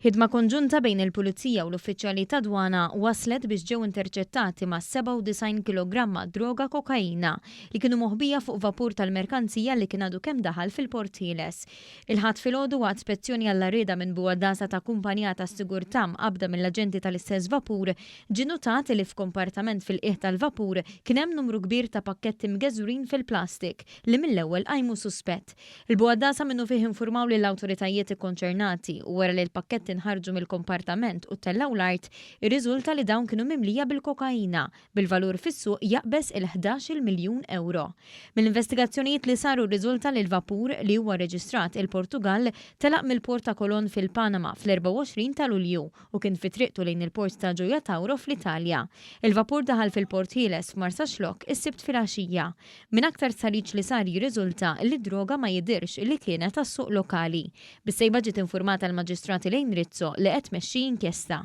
Ħidma konġunta bejn il-Pulizija u l-uffiċjali tad-Dwana wasslet biex ġew interċettati ma' 97 kilogramma droga kokaina li kienu moħbija fuq vapur tal-merkanzija li kien għadu kemm daħal fil-Port Ħieles. Il-Ħadd filgħodu waqt spezzjoni għall-għarrieda minn bugħaddasa ta' kumpanija tas-sigurtà mqabbda mill-aġenti tal-istess vapur ġie nutat li f'kompartament fil-qiegħ tal-vapur kien hemm numru kbir ta' pakketti mgeżwrin fil-plastik li mill-ewwel qajmu suspett. Il-bugħaddasa minnufih infurmaw lill-awtoritajiet ikkonċernati u wara li l-pakketti nħarġu mill-kompartament u ttellgħu l-art, irriżulta li dawn kienu mimlija bil-kokaina, bil-valur fis-suq jaqbeż il-ħdax-il miljun ewro. Mill-investigazzjonijiet li saru rriżulta li l-vapur, li huwa rreġistrat il-Portugall, telaq mill-port ta' Colón fil-Panama fl-24 ta' Lulju u kien fi triqtu lejn il-port ta' Gioia Tauro fl-Italja. Il-vapur daħal fil-Port Ħieles f'Marsaxlokk is-Sibt filgħaxija. Minn aktar stħarriġ li sar jirriżulta li d-droga ma jidhirx li kienet għas-suq lokali. Bis-sejba ġiet infurmata l-Maġistrat Elaine Rizzo li qed tmexxi inkjesta.